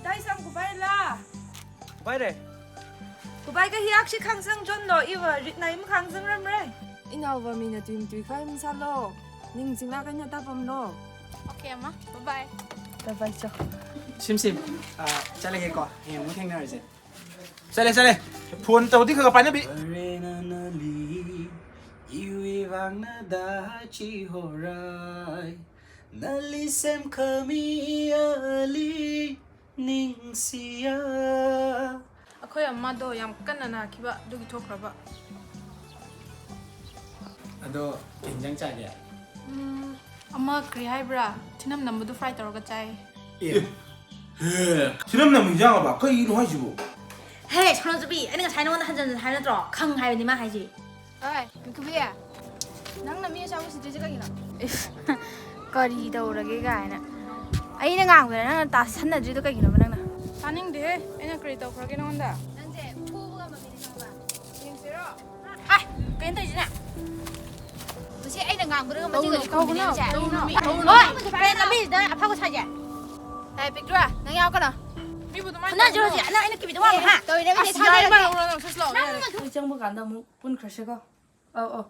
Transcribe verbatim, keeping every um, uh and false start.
ꯇꯥꯏꯁꯪ ꯀꯨꯕꯥꯏ ꯂꯥ? ꯀꯨꯕꯥꯏ ꯔꯦ꯫ ꯀꯨꯕꯥꯏ ꯀ ꯍꯤꯌꯥꯛꯁꯤ ꯈꯥꯡꯁꯪ ꯖꯣꯟ ꯂꯣ ꯏꯋ ꯔꯤꯠ ꯅꯥꯏꯝ ꯈꯥꯡꯁꯪ ꯔꯝ ꯔꯦ꯫ ꯏꯅꯥꯎꯕ ꯃꯤꯅ ꯇꯨꯏꯝ ꯇꯨꯏ ꯈꯥꯏ ꯃꯁꯥ ꯂꯣ꯫ ꯅꯤꯡ ꯆꯤꯡꯂꯥ ꯀꯩꯅ ꯇꯥꯄꯝ ꯂꯣ꯫ Okay, ꯑꯃ꯫ Bye bye꯫ Bye bye, ꯆꯣ꯫ ꯁꯤꯝ ꯁꯤꯝ, ꯑ, ꯆꯠꯂꯒꯦꯀꯣ꯫ ꯍꯌꯦꯡ ꯑꯃꯨꯛ ꯊꯦꯡꯅꯔꯁꯦ꯫ ꯆꯠꯂꯦ, ꯆꯠꯂꯦ꯫ ꯐꯣꯟ ꯇꯧꯗꯤ ꯈꯔ ꯈꯔ ꯄꯥꯏꯅꯕꯤ꯫ ꯔꯦꯅ ꯅꯂꯤ, ꯏꯋꯤ ꯋꯥꯡꯅ ꯗꯥꯆꯤ ꯍꯣꯔꯥꯏ, ꯅꯂꯤ ꯁꯦꯝ ꯈꯃꯤ ꯑꯂꯤ꯫ ꯅꯤꯡꯁꯤꯌꯥ꯫ ꯑꯩꯈꯣꯏ ꯑꯃꯗꯣ ꯌꯥꯝ ꯀꯟꯅ ꯅꯥꯈꯤꯕ, ꯑꯗꯨꯒꯤ ꯊꯣꯛꯈ꯭ꯔꯕ꯫ ꯑꯗꯣ ꯀꯩ ꯏꯟꯖꯥꯡ ꯆꯥꯒꯦ? ꯎꯝ, ꯑꯃ ꯀꯔꯤ ꯍꯥꯏꯕ꯭ꯔꯥ? ꯊꯤꯅꯝ ꯅꯝꯕꯗꯣ fry ꯇꯧꯔꯒ ꯆꯥꯏ꯫ ꯑꯦ꯫ ꯍꯦ, ꯊꯤꯅꯝ ꯅꯝꯕ ꯏꯟꯖꯥꯡ ꯑꯕ? ꯀꯩꯅꯣ ꯍꯥꯏꯁꯤꯕꯣ? ꯍꯦ, ꯁꯣꯅꯣꯆꯨꯕꯤ, ꯑꯩꯅ ꯉꯁꯥꯏ ꯅꯉꯣꯟꯗ ꯍꯟꯖꯟ ꯍꯟꯖꯟ ꯍꯥꯏꯕ ꯅꯠꯇ꯭ꯔꯣ? ꯈꯪ ꯍꯥꯏꯕꯅꯤ ꯃꯥ ꯍꯥꯏꯁꯤ꯫ ꯑꯣꯏ, ꯃꯤꯀꯨꯕꯤ, ꯅꯪꯅ ꯃꯤ ꯑꯆꯥꯄꯣꯠ ꯁꯤꯠꯇ꯭ꯔꯤꯁꯦ ꯀꯩꯒꯤꯅꯣ? ꯏꯁ, ꯀꯔꯤ ꯇꯧꯔꯒꯦ ꯀꯥꯏꯅ꯫ ꯑꯩꯅ ꯉꯥꯡꯕꯗ ꯅꯪꯅ ꯇꯥꯁꯟꯅꯗ꯭ꯔꯤꯗꯣ ꯀꯩꯒꯤꯅꯣꯕ ꯅꯪꯅ? ꯇꯥꯅꯤꯡꯗꯦꯍꯦ, ꯑꯩꯅ ꯀꯔꯤ ꯇꯧꯈ꯭ꯔꯒꯦ ꯅꯉꯣꯟꯗ? ꯅꯪꯁꯦ ꯐꯨꯕ ꯉꯝꯕ ꯃꯤꯅꯤ ꯈꯪꯉꯕ? ꯌꯦꯡꯁꯤꯔꯣ? ꯍꯥꯏ, ꯀꯩꯅꯣ ꯇꯧꯔꯤꯁꯤꯅ? ꯃꯁꯤ ꯑꯩꯅ ꯉꯥꯡꯕꯗꯒ ꯃꯆꯤꯟꯒꯁꯦ ꯇꯧꯅꯨ, ꯈꯨꯝꯕꯤꯅꯦ ꯃꯁꯦ꯫ ꯇꯧꯅꯨ, ꯃꯤ, ꯇꯧꯅꯨ, ꯍꯣꯏ, ꯃꯤ꯫ ꯀꯔꯤ ꯂꯝꯕꯤꯁꯤꯗ ꯑꯐꯕ ꯁꯥꯏꯁꯦ? ꯌꯥꯏ, ꯄꯤꯛꯇ꯭ꯔꯨ, ꯅꯪ ꯌꯥꯎꯀꯅꯣ꯫ ꯃꯤꯕꯨ ꯑꯗꯨꯃꯥꯏꯅ ꯐꯨꯅꯁꯤꯔꯣ ꯇꯧꯅꯨ꯫ ꯍꯧꯖꯤꯛ? ꯅꯪ ꯑꯩꯅ ꯀꯤꯕꯤꯗ ꯋꯥꯡꯉꯣ, ꯍꯥ? ꯇꯧꯔꯤꯅꯦ, ꯃꯁꯦ, ꯑꯁ, ꯌꯥꯔꯦ, ꯊꯥꯖꯔꯒꯦ꯫ ꯏꯃꯥ, ꯂꯧꯔꯣ, ꯅꯪ, ꯁꯁ, ꯂꯥꯛꯑꯣ, ꯌꯥꯔꯦ꯫ ꯑꯩ ꯆꯪꯕ ꯀꯥꯟꯗ ꯑꯃꯨꯛ ꯄꯨꯟꯈ꯭ꯔꯁꯤꯀꯣ꯫ ꯑꯧ, ꯑꯧ꯫